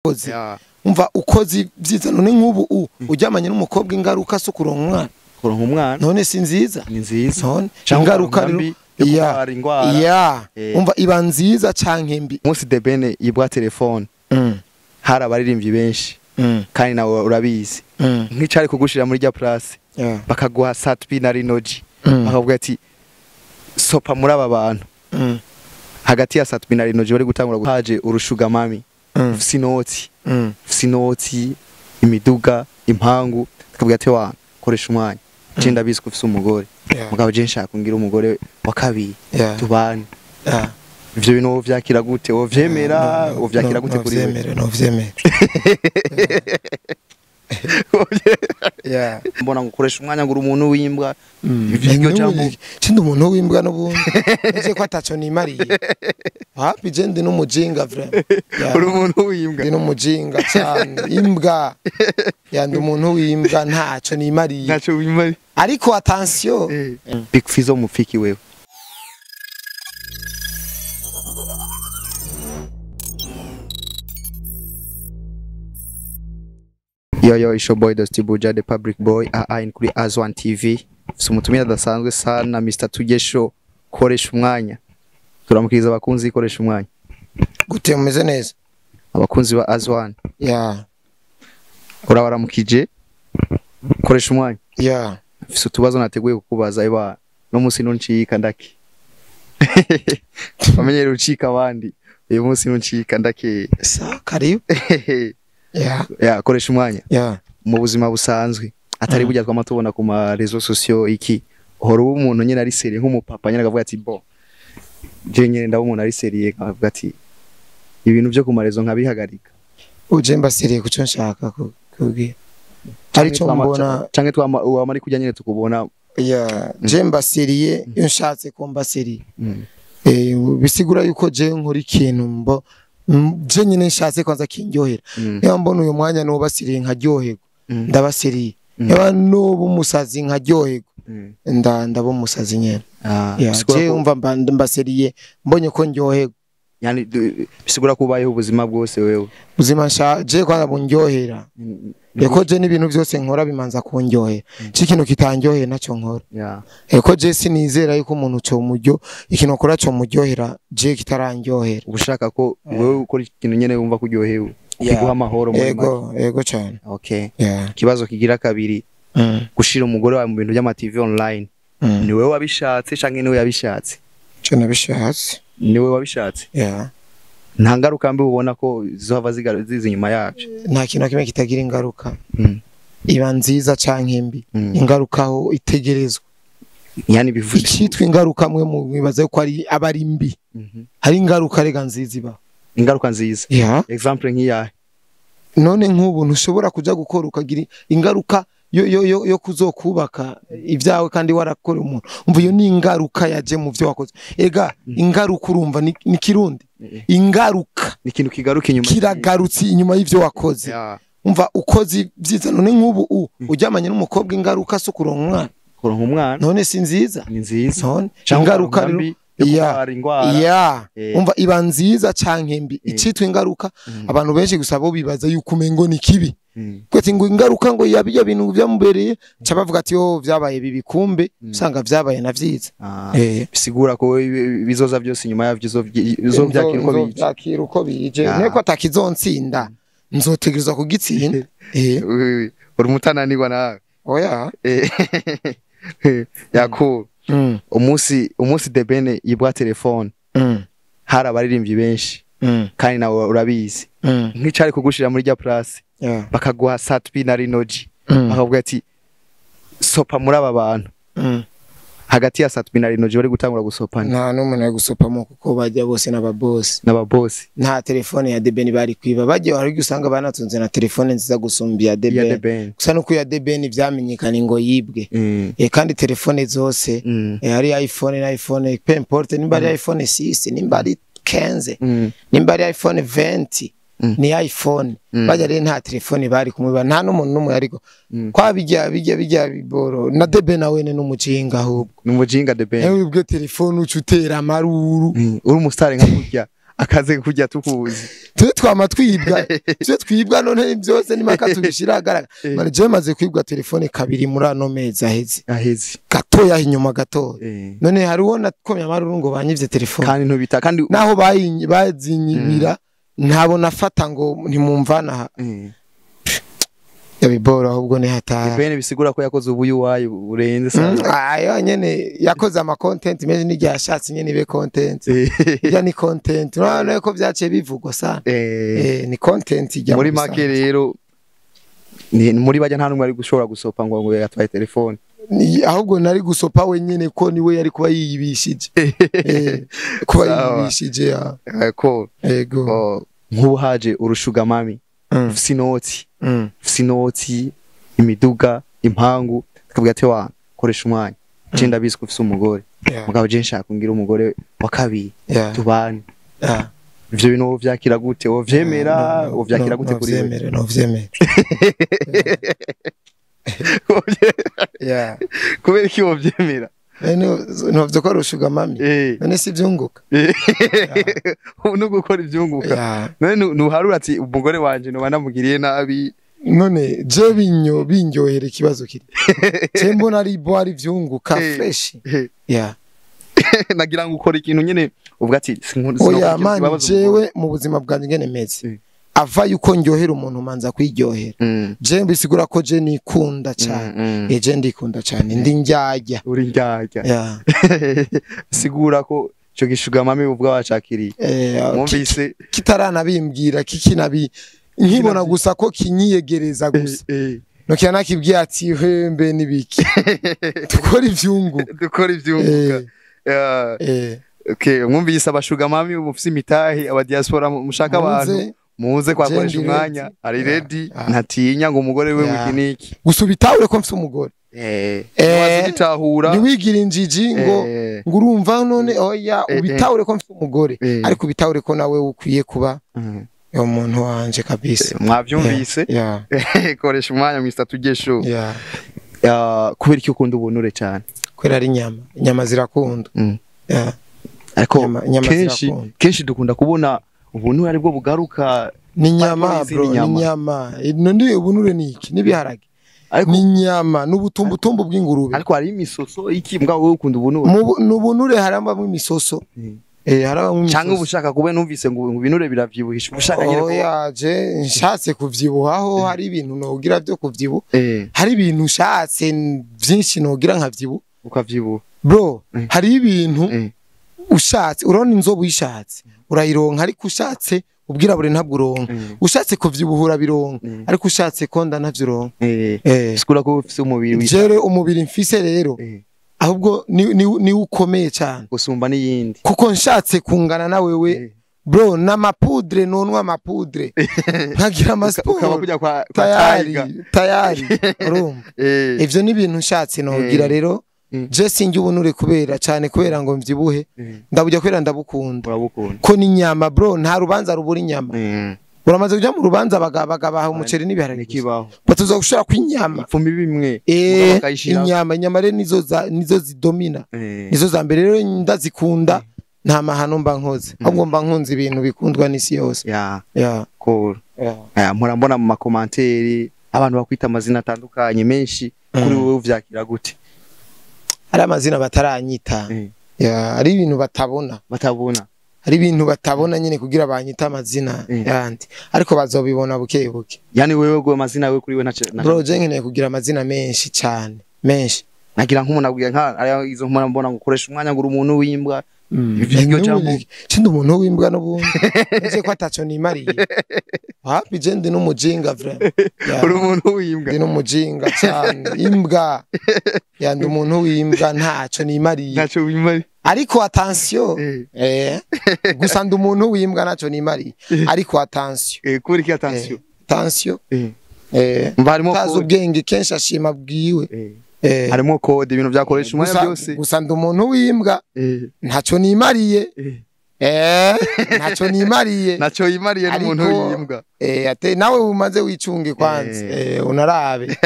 Ukoze umva ukoze ibyiza none nk'ubu uryamanye n'umukobwa ingaruka so kuronka umwana, kuronka umwana none si nziza, ni nziza none ingaruka ya ya umva iba nziza canke mbi. Munsi de bene yibwa telefone hari abaririmbyi benshi kandi nawe urabizi nk'icari kugushira muri rya place bakaguha Satbi na Rinoji bakavuga ati sopa muri aba bantu hagati ya Satbi na Rinoji bari gutangura haje urushuga mami sinoti sinoti imiduga impangu tukavuga ati wa koresha umwanya je ndabizi ko ufise umugore mugabo je nshaka ngira umugore wa kabiri tubane. Ivyo bintu vyakira gute? Wovyemera? Wovyakira gute kuri wewe? No vyemera. Yeah. Mbona ngukoresha umwanya ngura umuntu w'imbwa. Ivyo jambo cindi umuntu w'imbwa n'ubundi. Nje ko ataco nimariye. Hapi je ndi n'umujinga vraiment. Uri umuntu w'imbwa. Ndi n'umujinga cyane. Imbwa. Ya ndi umuntu w'imbwa ntaco nimariye. Ntaco wimariye. Ariko attention. Big Fizzo mufiki wewe. Yo yo, it's your boy Dusty Buja, the public boy, in kuri Azwan TV. Sumutumira dasanzwe sana Mr. Tugesho, koresha umwanya. Turamukiriza abakunzi koresha umwanya. Gute umeze neza? Abakunzi ba Azwan. Yeah. Urabaramukije? Koresha umwanya. Yeah. Mfise utubazo nateguye kukubaza iba no munsi ntuncika ndaki. Bamenyere ucika abandi. Uyu munsi ntuncika ndaki. Sa karibu. Yeah. Yeah, koresha umwanya. Yeah. Mu buzima busanzwe atari burya twama tubona ku ma réseaux sociaux iki horo umuntu nyene ari sérieux nk'umupapa nyene akavuga ati bon je nyene ndabo umuntu ari sérieux akavuga ati ibintu byo ku ma réseaux nkabihagarika. Uje mba sérieux kuco nshaka kubwira. Ari cyo mbona canke twama wamari kujya nyene tukubona. Yeah, je mba sérieux iyo nshatse ko mba sérieux. Bisigura yuko je nkora ikintu mbo je nyine nshatse kwanza kindyohera. Niba mbona uyu mwanya no basiriye nkaryoherwa ndabasiriye, niba nubu umusazi nkaryoherwa ndaba umusazi nyene. Je umva mbasiriye mbonye ko ndyoherwa. Yani bisigura kubayeho ubuzima bwose wewe ubuzima je kwanza bundyohera. Eko je n'ibintu byose nkora bimanza kundyohera. Ikintu kitandyohera naco nkora. Eko je sinizera yuko umuntu cyo muryo ikintu akora cyo muryohera je kitarandyohera. Ubushaka ko wewe ukora ikintu nyene wumva kuryohewe kiguha amahoro muri make. Ego ego cyane. Okay. Kibazo kigira kabiri, gushira umugore wawe mu bintu by'ama TV online ni wewe wabishatse canke ni we yabishatse? Je nabishatse. Ni wewe wabishatse? Yeah. Nta ngaruka mbi ubona ko zohava ziza inyuma yacu? Nta kintu kimwe kitagira ingaruka. Iba nziza canke mbi. Ingaruka aho itegerezwa. Yani bivuze ikitwa ingaruka mwe mwibaza ko ari abari mbi. Hari ingaruka rega nziza iba. Ingaruka nziza. Yeah. Example nk'iyahe? None nk'ubu ntushobora kuja gukora ukagira ingaruka yo yo yo yo kuzokubaka ibyawe kandi warakora umuntu. Umva iyo ni ingaruka yaje mu byo wakoze. Ega ingaruka urumva ni kirundi. Ingaruka ni ikintu kigaruka inyuma, kiragarutse inyuma y'ivyo wakoze. Umva ukoze ibyiza none nk'ubu uryamanye n'umukobwa ingaruka so kuronka umwana, kuronka umwana none si nziza, ni nziza none ingaruka ya ya umva iba nziza canke mbi. Icitwa ingaruka abantu benshi gusa bo bibaza yuko umengo ni kibi. Kwati ngo ingaruka ngo yabijya bintu byamubereye ca bavuga ati yo vyabaye bibi, kumbe usanga vyabaye na vyiza. Bisigura ko bizoza byose inyuma yavyo uzovyakira uko bije. Uzovyakira uko bije. Neko atakizonsinda nzotegerezwa kugitsinda. Uri mutananirwa nawe. Oya. Yakuru. Umunsi de bene yibwa telefone hari abaririmbyi benshi kandi nawe urabizi nk'icari kugushira muri rya place bakaguha Satbi na Rinoji bakavuga ati sopa muri aba bantu. Hagati ya Satbi na Rinoji bari gutangura gusopana. Nta numwe nari gusopamo kuko bajya bose n'ababosi. N'ababosi. Nta telefone ya Deben bari kwiba. Bagiye hari usanga banatunze na telefone nziza gusumba ya Deben. Gusa nuko ya Deben vyamenyekana ngo yibwe. Kandi telefone zose hari iPhone na iPhone peu importe nimba ari iPhone 6 nimba ari 15 nimba ari iPhone 20 ni iPhone. Bajya rero nta telefone bari kumuba nta n'umuntu n'umwe ariko kwa bijya biboro na Deben nawe ne n'umujinga ahubwo n'umujinga Deben ewe ubwo telefone ucutera amaruru uri umustar nka kurya Akaze kujya tukuzi. Twe twama twibwa. Twe twibwa none byose ni maka tubishira agaragara. Mane je maze kwibwa telefone kabiri muri ano mezi aheze. Aheze. Gatoya inyuma gatoya. None hariho nakomye amaruru ngo banyivye telefone. Kandi ntubita kandi naho bazinyibira ntabo nafata ngo ntimumvana. Yabibora ahubwo ni hatari. Bene bisigura ko yakoze ubuyu wayo urenze sana. Ayo nyene yakoze ama content meje n'igihe yashatse nyene ibe content. Ijya ni content. Urabona ko byaciye bivugwa sana. Ni content ijya muri make rero ni muri bajya nta numwe ari gushobora gusopa ngo yatwaye telefone. Ahubwo nari gusopa we nyene ko niwe yari kuba yiyibishije. Kuba yiyibishije ya. Ko. Ego. Nkubu haje urushuga mami. Ufise inoti imiduga impangu akabwira ati wa koresha umwanya je ndabizi ko ufise umugore mugabo je nshaka ngira umugore wa kabiri tubane. Ivyo bintu vyakira gute wovyemera wovyakira gute kuri wewe? No vyemera. Yeah. Kubera iki wovyemera? No vyokora ushuga mami. None si vyunguka. No gukora ivyunguka. None nuharura ati umugore wanje no banamugiriye nabi. None je binyo binyohera ikibazo kiri. Je mbona ari bo ari vyunguka fresh. Yeah. Nagira ngo ukora ikintu nyene uvuga ati oya man jewe mu buzima bwanjye ngene meze. Ava yuko ndyohera umuntu manza kwiryohera. Je mbisigura ko je nikunda cyane. Je ndikunda cyane ndi njyajya. Uri njyajya. Yeah. Sigura ko cyo gishuga mami ubwa wacakiriye. Mwumvise kitaranabimbwira kikinabi nkibona gusa ko kinyiyegereza gusa. Nokia nakibwiye ati hembe nibiki. Dukora ivyunguka. Dukora ivyunguka. Okay, mwumvise abashuga mami mufise imitahe aba diaspora mushaka abantu muze kwakoresha umwanya ari ready ntatinya ngo umugore we mukiniki gusa ubitahure ko mfise umugore wazitahura ntiwigira injiji ngo ngurumva none oya ubitahure ko mfise umugore ariko ubitahure ko nawe ukwiye kuba umuntu wanje kabisa. Mwavyumvise koresha umwanya Mr. Tujye Show. Kubera iki ukunda ubunure cyane? Kubera ari inyama, inyama zirakunda. Ariko kenshi dukunda kubona ubunure aribwo bugaruka. Ni nyama bro, ni nyama. None ubunure ni iki? Nibiharage. Ni nyama n'ubutumbutumbu bw'ingurube. Ariko hari imisoso iki mbwa wowe ukunda ubunure? N'ubunure harambamwe imisoso. Harabamwe imisoso. Cyangwa ubushaka kube numvise ngo ibinure biravyibuhisha. Ubushaka nyene ko oya je nshatse kuvyibuhaho hari ibintu nogira byo kuvyibu. Hari ibintu ushatse byinshi nogira nkavyibu. Ukavyibuha. Bro, hari ibintu ushatse urona inzobu uyishatse urayironka ariko ushatse ubwirabure ntabwo uronka. Ushatse kuvyibuhura bironka ariko ushatse konda ntavyo uronka. Sikura ko ufise umubiri jere umubiri mfise rero ahubwo ni ukomeye cyane gusumba n'iyindi kuko nshatse kungana na wewe bro n'amapudre nonwa amapudre nkagira amasiporo kujya kwa tayari tayari urumva. Ivyo ni ibintu nshatse nogira rero. Je sinjye ubunure kubera cyane kubera ngo mvyibuhe ndabujya kubera ndabukunda ko ni nyama bro nta rubanza rubura inyama. Uramaze kujya mu rubanza bagabaha umuceri n'ibiharage kibaho batuza gushira ku inyama ifumbi bimwe inyama inyama rero nizo zidomina nizo za mbere rero ndazikunda nta mahano mba nkoze ahubwo mba nkunze ibintu bikundwa n'isi yose. Yeah cool. Mpora mbona mu makomanteri abantu bakwita amazina atandukanye menshi kuri wowe uvyakira gute? Ari amazina bataranyita. Ari ibintu batabona. Ari ibintu batabona nyine kugira banyita amazina yandi ariko bazobibona buke buke. Yani wewe go amazina wewe kuri we bro je nkeneye kugira amazina menshi cyane menshi. Nagira nk'umuntu abwiye nka izo mpora mbona ngo ukoresha umwanya ngo umuntu w'imbwa. Ivyo jambo cindi umuntu w'imbwa n'ubundi nje ko ataco nimariye. Hapi je ndi n'umujinga vraiment. Uri umuntu w'imbwa. Ndi n'umujinga cyane imbwa. Ya ndi umuntu w'imbwa ntaco nimariye. Ntaco wimariye. Ariko attention. Gusa ndi umuntu w'imbwa ntaco nimariye. Ariko attention. Kuri ki attention? Attention. Mbarimo tazo ubwenge kenshi ashima bwiwe. Harimo code ibintu byakoresha umwanya byose. Gusa ndi umuntu w'imbwa ntaco nimariye. Ntaco nimariye. Ntaco yimariye n'umuntu w'imbwa. Ate nawe umaze wicunge kwanza. Unarabe.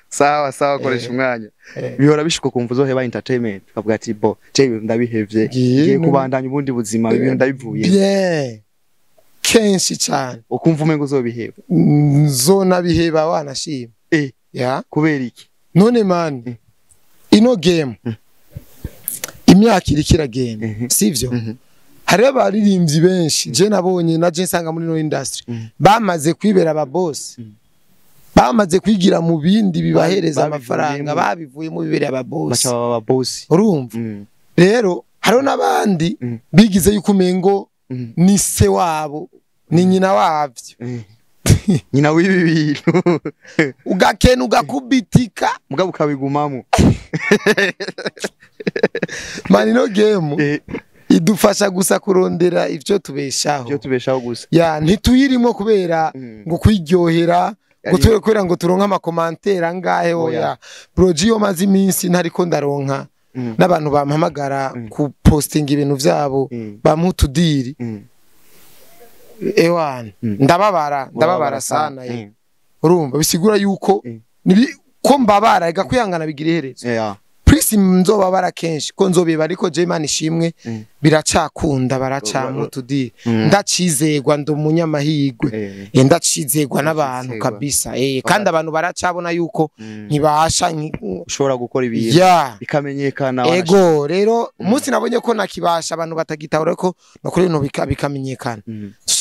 Sawa sawa koresha umwanya. Bihora bishuka kumva uzoheba entertainment ukavuga ati bo je ndabihevye ngiye kubandanya ubundi buzima ibintu ndabivuye. Bien. Kenshi cyane. Ukumva umengo uzobiheba. Nzonabiheba wanashima. Ya. Kubera iki? None man. Ino game. Imyaka iri kiragenda. Sivyo? Hari abaririmbyi benshi je nabonye na je nsanga muri no industry bamaze kwibera aba boss. Bamaze kwigira mu bindi bibahereza amafaranga babivuyemo bibere aba boss. Baca aba boss. Urumva? Rero hariho nabandi bigize yuko umengo ni se wabo ni nyina wavyo. Nyina w'ibi bintu. Ugakena ugakubitika mugabo ukabigumamo. Man no game idufasha gusa kurondera ivyo tubeshaho. Ivyo tubeshaho gusa. Ya ntituyirimo kubera ngo kwiryohera ngo turekera ngo turonka amakomantere angahe oya. Bro Gio maze iminsi ntariko ndaronka n'abantu bampamagara ku posting ibintu vyabo bampa utudiri. Ewan ndababara sana. Urumva bisigura yuko ko mbabara ega kwihangana bigira iherezo. Prisi nzobabara kenshi ko nzobeba ariko je Imana ishimwe biracakunda baracampa utudiri. Ndacizegwa ndi umunyamahirwe. Ndacizegwa n'abantu kabisa. Kandi abantu baracabona yuko ntibasha ushobora gukora ibintu bikamenyekana. Ego rero umunsi nabonye ko nakibasha abantu batagitahura ko nokuri ibintu bikamenyekana.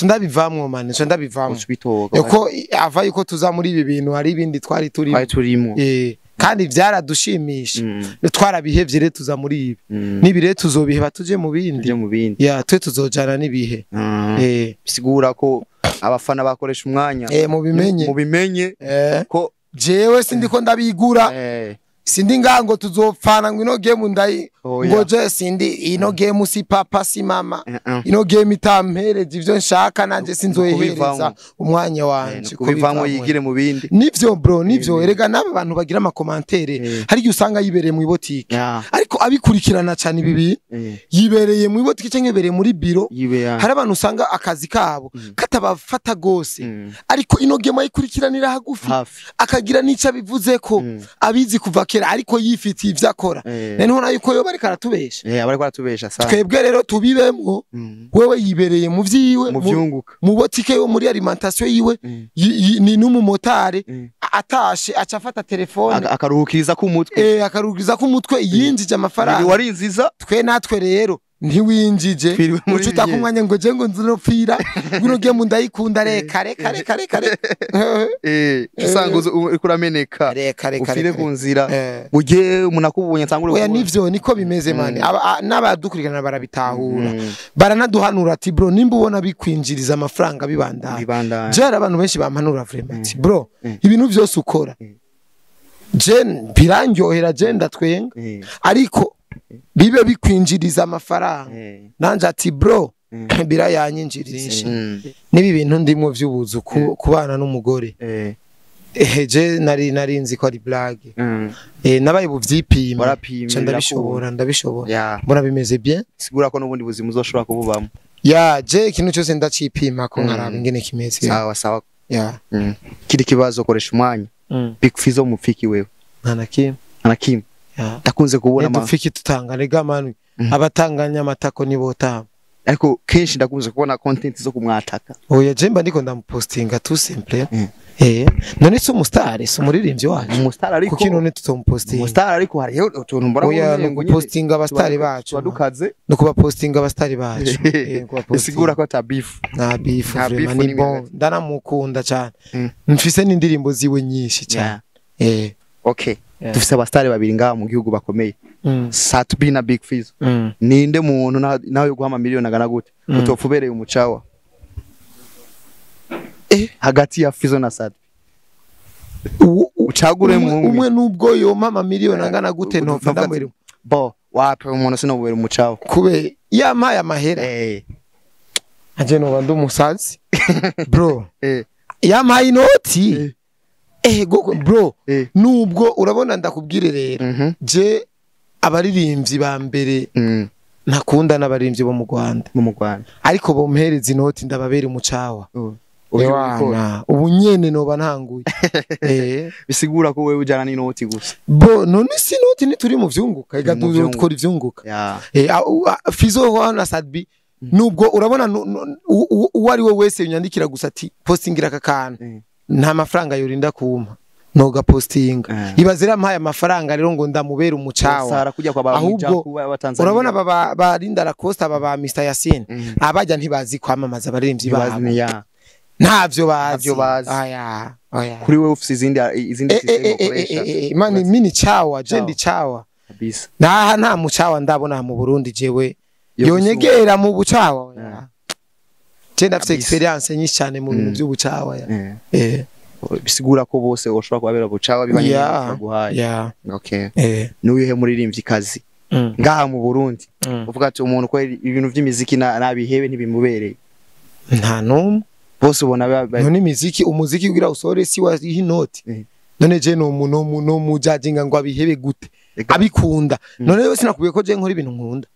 Ndabivamwo man, ndabivamwo. Ko ava yuko tuza muri ibi bintu hari ibindi twari turimo. Kandi byaradushimisha. Twarabihevye rero tuza muri ibi. Nibi rero tuzobiheba tuje mu bindi. Ya twe tuzojana nibihe. Bisigura ko abafana bakoresha umwanya. Mubimenye. Mubimenye ko jewe sindi ko ndabigura. Sindi ngango tuzopfana ngo ino game ndayi ngo je sindi ino game si papa si mama. Ino game itampereje ivyo nshaka nanje sinzoyihereza umwanya wanje kubivamwo yigire mu bindi. Nivyo bro nivyo erega naba bantu bagira amakomantere hari igihe usanga yibereye mu ibotike ariko abikurikirana cyane ibi yibereye mu ibotike cyangwa yibereye muri biro. Hari abantu usanga akazi kabo katabafata gose ariko ino game ayikurikiranira hagufi akagira n'ico abivuze ko abizi kuva kera ariko yifitiye ivyo akora. None ubona yuko yo bariko aratubesha. Bariko aratubesha sana. Twebwe rero tubibemwo wewe yibereye mu vyiwe mu mu botike yo muri alimentation yiwe ni n'umumotari atashe aca afata telefone akaruhukiriza ku mutwe. Akaruhukiriza ku mutwe yinjije amafaranga. Wari nziza twe natwe rero ntiwinjije ucuta kumwanya ngo je ngo nzinopfira ngino game ndayikunda reka reka reka reka. Usanga uriko urameneka ufire ku nzira uje umuntu akubonye atangure. Oya nivyo niko bimeze man. N'abadukurikirana barabitahura baranaduhanura ati bro nimba ubona bikwinjiriza amafaranga bibandana. Je abantu benshi bampanura vraiment ati bro ibintu byose ukora je birandyohera je ndatwenga ariko bibe bikwinjiriza amafaranga. Nanje ati bro birayanyinjiriza. Nibi bintu ndimwo vy'ubuzu kubana n'umugore. Je nari nzi ko ari blague. Nabaye buvyipima. Ndabishobora. Mbona bimeze bien. Sigura ko n'ubundi buzima uzoshobora kububamo. Ya je ikintu cyose ndacipima ko nkaraba ingene kimeze. Sawa sawa. Ya. Kiri kibazo koresha umwanya. Big Fizzo mupfiki wewe. Nta kimwe. Nta kimwe. Ndakunze kubona dupfiki tutangane gamanu abatanganya amatako nibo tamba ariko kenshi ndakunze kubona content zo kumwataka. Oya je mba ndiko ndamupostinga tout simple. None si umustar si umuririmbyi wacu. Umustar ariko kuki none tutomupostinga? Umustar ariko hari utuntu mbora. Oya no gupostinga abastari bacu. Wadukaze no kubapostinga abastari bacu. Sigura ko ata beef. Na beef vraiment ni bon. Ndanamukunda cyane. Mfise n'indirimbo ziwe nyinshi cyane. Okay. Dufise abastari babiri ngaha mu gihugu bakomeye. Sat-B na Big Fizzo. Ninde muntu nawe yo guhama miliyoni angana gute utopfubereye umucawa? Hagati ya Fizzo na Sat-B. Ucagure mu umwe nubwo yo mama miliyoni angana gute ntopfa ndamwere. Bo wapi umuntu sinobera umucawa. Kube yamaye amahera. Aje no bandi umusazi. Bro. Yamaye inoti. Gogo bro nubwo urabona ndakubwire rero je abaririmbyi ba mbere Ntakunda n'abaririmbyi bo mu Rwanda. Mu Rwanda. Ariko bompereza inoti ndababera umucawa. Ewana, ubu nyene noba ntanguye. Bisigura ko wewe ujana n'inoti gusa. Bo none si inoti ntituri mu vyunguka, ega dukora ivyunguka. Fizo na Sadbi nubwo urabona uwo ari we wese yunyandikira gusa ati postingira aka kantu. Nta mafaranga yorinda kumpa. Noga postinga. Ibazira mpaye amafaranga rero ngo ndamubera umucawa. Ahubwo urabona baba barinda la Costa baba Mr Yasin. Abajya ntibazi kwamamaza abaririmbyi babo. Ntavyo bazi. Aya, oya. Kuri wewe ufise izindi system ukoresha. Mani mini chawa, je ndi chawa. Kabisa. Naha nta mucawa ndabona mu Burundi jewe. Yonyegera mu bucawa. Je ndafise experience nyinshi cyane mu bintu by'ubucawa ya. Bisigura ko bose ushobora kubabera bucawa bibanye n'abaguhaye. Okay. N'uyuhe muririmbyi kazi ngaha mu Burundi uvuga ati umuntu ko ibintu by'imiziki nabihebe ntibimubereye? Nta numwe. Bose ubona none imiziki umuziki ugira usore si wa inoti. None je no mujajinga ngo abihebe gute? Abikunda. None rero sinakubwiye ko je nkora ibintu nkunda.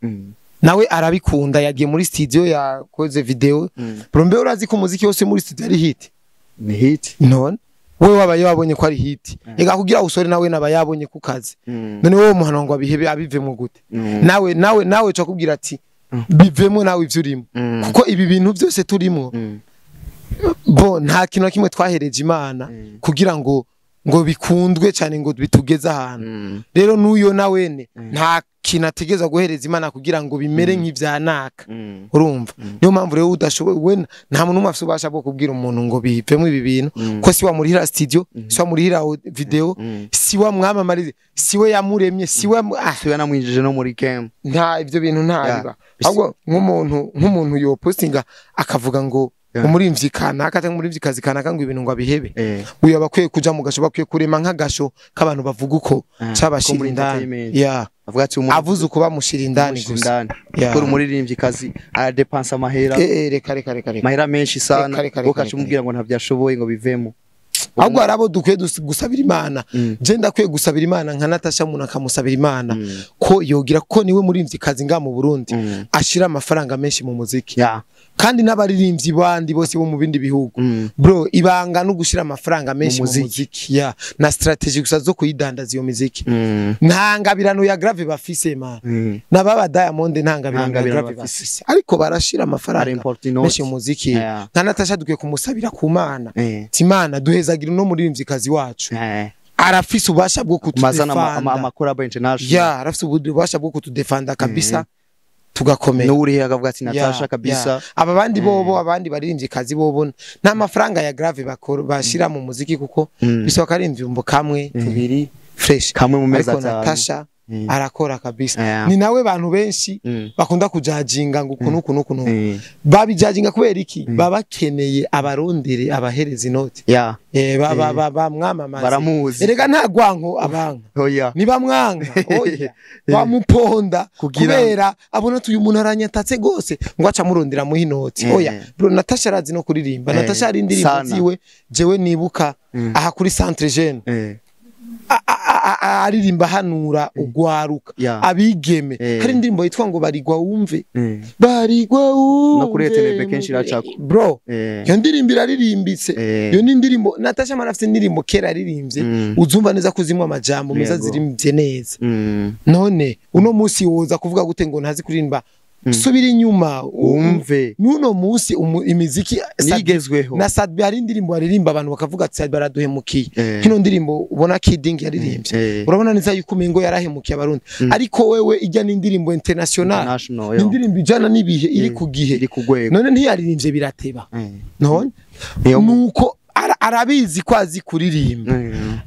Nawe arabikunda yagiye muri studio yakoze video. Brombe urazi ko umuziki wose muri studio ari hit. Ni hit. None wewe wabaye wabonye ko ari hit. Ega kugira usore nawe naba yabonye ku kazi. None wowe muhano ngo abihebe abivemo gute? Nawe cyo kubwira ati bivemo nawe ivyo urimo. Kuko ibi bintu byose turimo. Bo nta kintu kimwe twahereje Imana kugira ngo bikundwe cyane ngo bitugeze ahantu. Rero nuyo nawene nta kintu ategeza guhereza Imana kugira ngo bimere nk'ivyanaka. Urumva? Niyo mpamvu rero udashoboye we nta muntu umwe afite ubasha bwo kubwira umuntu ngo bivemo ibi bintu ko si wamurihira studio, si wamurihira video, si wamwamamarize, si we yamuremye, si we si we namwinjije no muri game. Nta ivyo bintu nta biba. Ahubwo nk'umuntu yo postinga akavuga ngo umurimvyi kanaka cyangwa umurimvyi kazi kanaka ngo ibintu ngo abihebe. Uyu abakwiye kuja mu gasho, bakwiye kurema nk'agasho k'abantu bavuga uko cabashira indani. Avuga ati umuntu avuze uko bamushira indani gusa. Kuri umuririmbyi kazi aradepansa amahera. Reka reka reka. Mahera menshi sana ukaca umubwira ngo ntavyashoboye ngo bivemo. Ahubwo arabo dukwiye gusabira Imana. Je ndakwiye gusabira Imana nka Natasha umuntu akamusabira Imana ko yogira ko niwe murimvyi kazi nga mu Burundi ashira amafaranga menshi mu muziki. Kandi n'abaririmbyi bandi bose bo mu bindi bihugu. Bro ibanga no gushira amafaranga menshi mu muziki. Na strategy gusa zo kuyidandaza iyo muziki. Nta ngabirano ya grave bafise man. Nababa Diamond nta ngabirano ya grave bafise. Ariko barashira amafaranga menshi mu muziki. Nka Natasha dukwiye kumusabira ku Mana. Imana duhezagira no muririmbyi kazi wacu. Arafise ubasha bwo kutudefanda. Amakora international. Arafise ubasha bwo kutudefanda kabisa. Tugakomera. Nuri akavuga ati Natasha kabisa. Aba bandi bobo abandi baririmbyi kazi bobo nta mafaranga ya grave bakora bashira mu muziki kuko bisoka ari imvyumbo kamwe tubiri fresh kamwe mu meza atanu. Ariko Natasha arakora kabisa. Ni nawe bantu benshi bakunda kujajinga ngo ukuntu ukuntu ukuntu. Babijajinga kubera iki? Babakeneye abarondere abahereza inoti. Bamwamamaza. Baramuzi. Erega nta gwanko abanka. Niba mwanga oya bamuponda kubera abona tuyu umuntu aranyatatse gose ngo aca murondera mu inoti. Oya bro Natasha arazi no kuririmba. Natasha ari indirimbo ziwe jewe nibuka aha kuri Centre Jeune. Aririmba hanura ugwaruka abigeme. Hari indirimbo yitwa ngo barigwa wumve. Barigwa wumve. No kuri TNB kenshi iracako. Bro iyo ndirimbo iraririmbitse. Iyo ni indirimbo Natasha mana afite indirimbo kera aririmbye uzumva neza kuzimwa amajambo meza zirimbye neza. None uno munsi woza kuvuga gute ngo ntazi kuririmba? Subira inyuma umve. Nuno munsi imiziki nigezweho. Na Sadbi hari indirimbo aririmba abantu bakavuga ati Sadbi araduhemukiye. Kino ndirimbo ubona Kiding yaririmbye. Urabona neza yuko umengo yarahemukiye abarundi. Ariko wewe ijya n'indirimbo international. Indirimbo ijana n'ibihe iri ku gihe. None ntiyaririmbye birateba. None nuko arabizi ko azi kuririmba.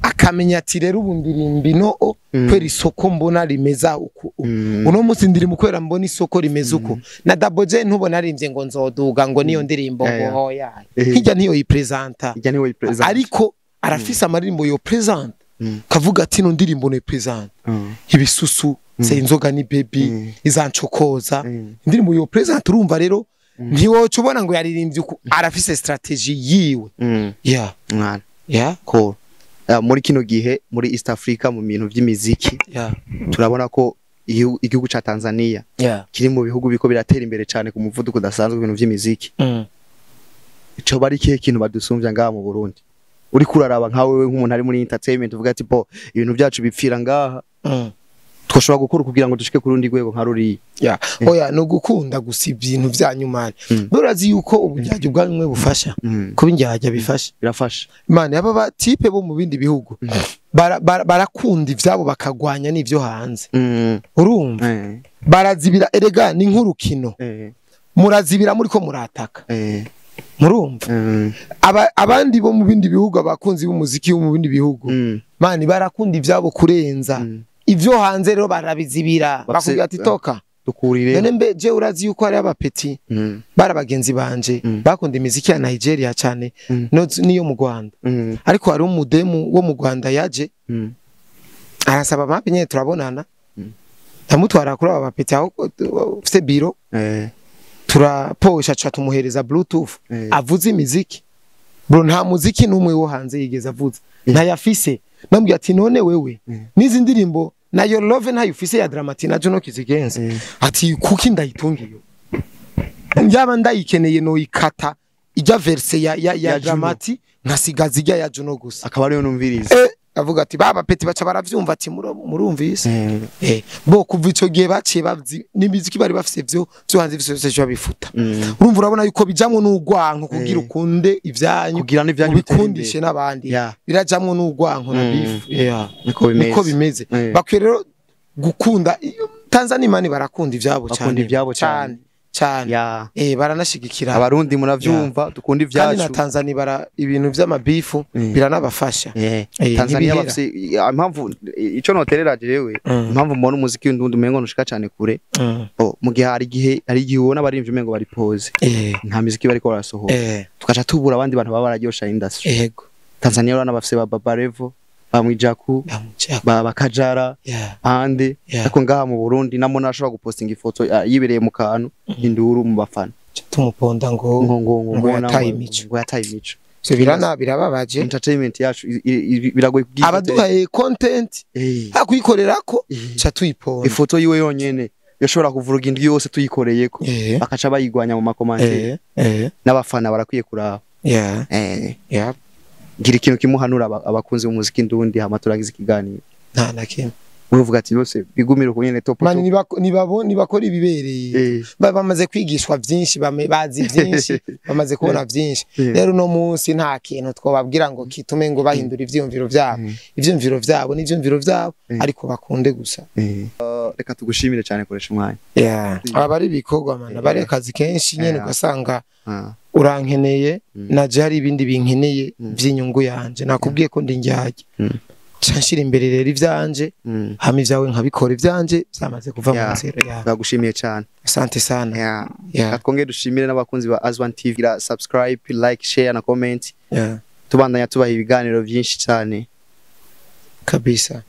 Akamenya ati rero ubu ndirimbi no kwera isoko mbona rimeza uko. Uno munsi ndiri mu kwera mbona isoko rimeze uko. Na Double J ntubona arimbye ngo nzoduga ngo niyo ndirimbo ngo hoya. Kijya niyo yipresenta. Ariko arafise amaririmbo yo present. Kavuga ati no ndirimbo no present. Ibisusu se inzoga ni baby izancokoza. Indirimbo yo present urumva rero ntiwoca ubona ngo yaririmbye uko arafise strategy yiwe. Mwana. Cool. Muri kino gihe muri East Africa mu bintu by'imiziki turabona ko Igihugu ca Tanzania kiri mu bihugu biko biratera imbere cyane ku muvuduko udasanzwe ibintu by'imiziki. Ico bari kihe kintu badusumvya ngaha mu Burundi? Uri kuraraba nka wewe nk'umuntu ari muri entertainment uvuga ati bo ibintu byacu bipfira ngaha, twashobora gukora kugira ngo dushike ku rundi rwego nka ruriya. Oya, no gukunda gusa ibintu byanyu man. Urazi yuko ubujyaje bwanywe bufasha, kuba injyajya bifasha, birafasha man. Aba ba type bo mu bindi bihugu barakunda ivyabo bakagwanya n'ivyo hanze. Urumva barazibira, erega ni nk'urukino, murazibira muri ko murataka. Murumva abandi bo mu bindi bihugu, abakunzi b'umuziki bo mu bindi bihugu man barakunda ivyabo kurenza ivyo hanze, rero barabizibira bakubwira ati toka dukurire. None mbe je urazi yuko ari abapeti barabagenzi banje bakunda imiziki ya Nigeria cyane niyo mu Rwanda, ariko hari umudemu wo mu Rwanda yaje arasaba mapi nyene turabonana, ndamutwara kuri aba bapeti aho ufite biro, turaposha cha tumuhereza bluetooth avuze imiziki. Bro, nta muziki numwe wo hanze yigeze avuze, ntayafise. Namubwiye ati none wewe nizi ndirimbo na your love ntayufise ya Dramatina Juno Kizigenza, ati kuki ndayitungiye, njaba ndayikeneye no ikata ijya verse ya Dramati nkasigaza ijya ya Juno gusa, akaba ariyo numviriza. Avuga ati baba peti baca baravyumva ati murumvise. Bo kuva ico gihe baciye bavyi n'imiziki bari bafise vyo hanze vyose bifuta. Urumva urabona yuko bijamwo n'ugwanko kugira ukunde ivyanyu, kugira n'ivyanyu bikundishe n'abandi, birajamwo n'ugwanko na beef. Niko bimeze. Bakwiye rero gukunda Tanzania mani, barakunda ivyabo cyane, bakunda ivyabo cyane cyane. Baranashigikira abarundi, muravyumva, dukunda ivyacu. Kandi na Tanzania bara ibintu vy'amabifu biranabafasha. Tanzania bafise impamvu ico noterera jewe, impamvu mbona umuziki w'indundi umengo ntushika cyane kure. Mu gihe hari igihe ubona abarimvyi umengo bari pause, nta miziki bariko barasohora, tukaca tubura abandi bantu baba bararyosha industry. Tanzania urabona bafise ba Baba Levo, ba Mwijaku, ba Bakajara, ande. Ariko ngaha mu Burundi namo nashobora gupostinga ifoto yibereye mu kantu induru mu bafana tumuponda ngo yataye imico, ngo yataye imico. So birababaje. Entertainment yacu biragoye kugira abaduhaye content hakuyikorerako cha tuyiponda ifoto yiwe yonyene yoshobora kuvuruga indwi yose tuyikoreyeko, bakaca bayigwanya mu makomante. N'abafana barakwiye kuraba. Ngira ikintu kimuhanura abakunzi b'umuziki ndundi hama turagize ikiganiro. Nta na kimwe. Uruvuga ati bose bigumira ku nyene top. Mani nibakora ibibereye. Bamaze kwigishwa byinshi, bazi byinshi, bamaze kubona byinshi. Rero no munsi nta kintu twobabwira ngo kitume ngo bahindura ivyumviro vyabo. Ivyumviro vyabo n'ivyumviro vyabo, ariko bakunde gusa. Reka tugushimire cyane koresha umwanya. Abari bikorwa mana, bari akazi kenshi nyene ugasanga urankeneye naje hari ibindi binkeneye by'inyungu yanje. Nakubwiye ko ndi njyajye nshira imbere rero ivyanje, hama ivyawe nkabikora ivyanje byamaze kuva mu nzira. Ndagushimiye cyane, asante sana. Twongeye dushimire n'abakunzi ba Azwan TV, subscribe, like, share na comment. Tubandanya tubaha ibiganiro byinshi cyane kabisa.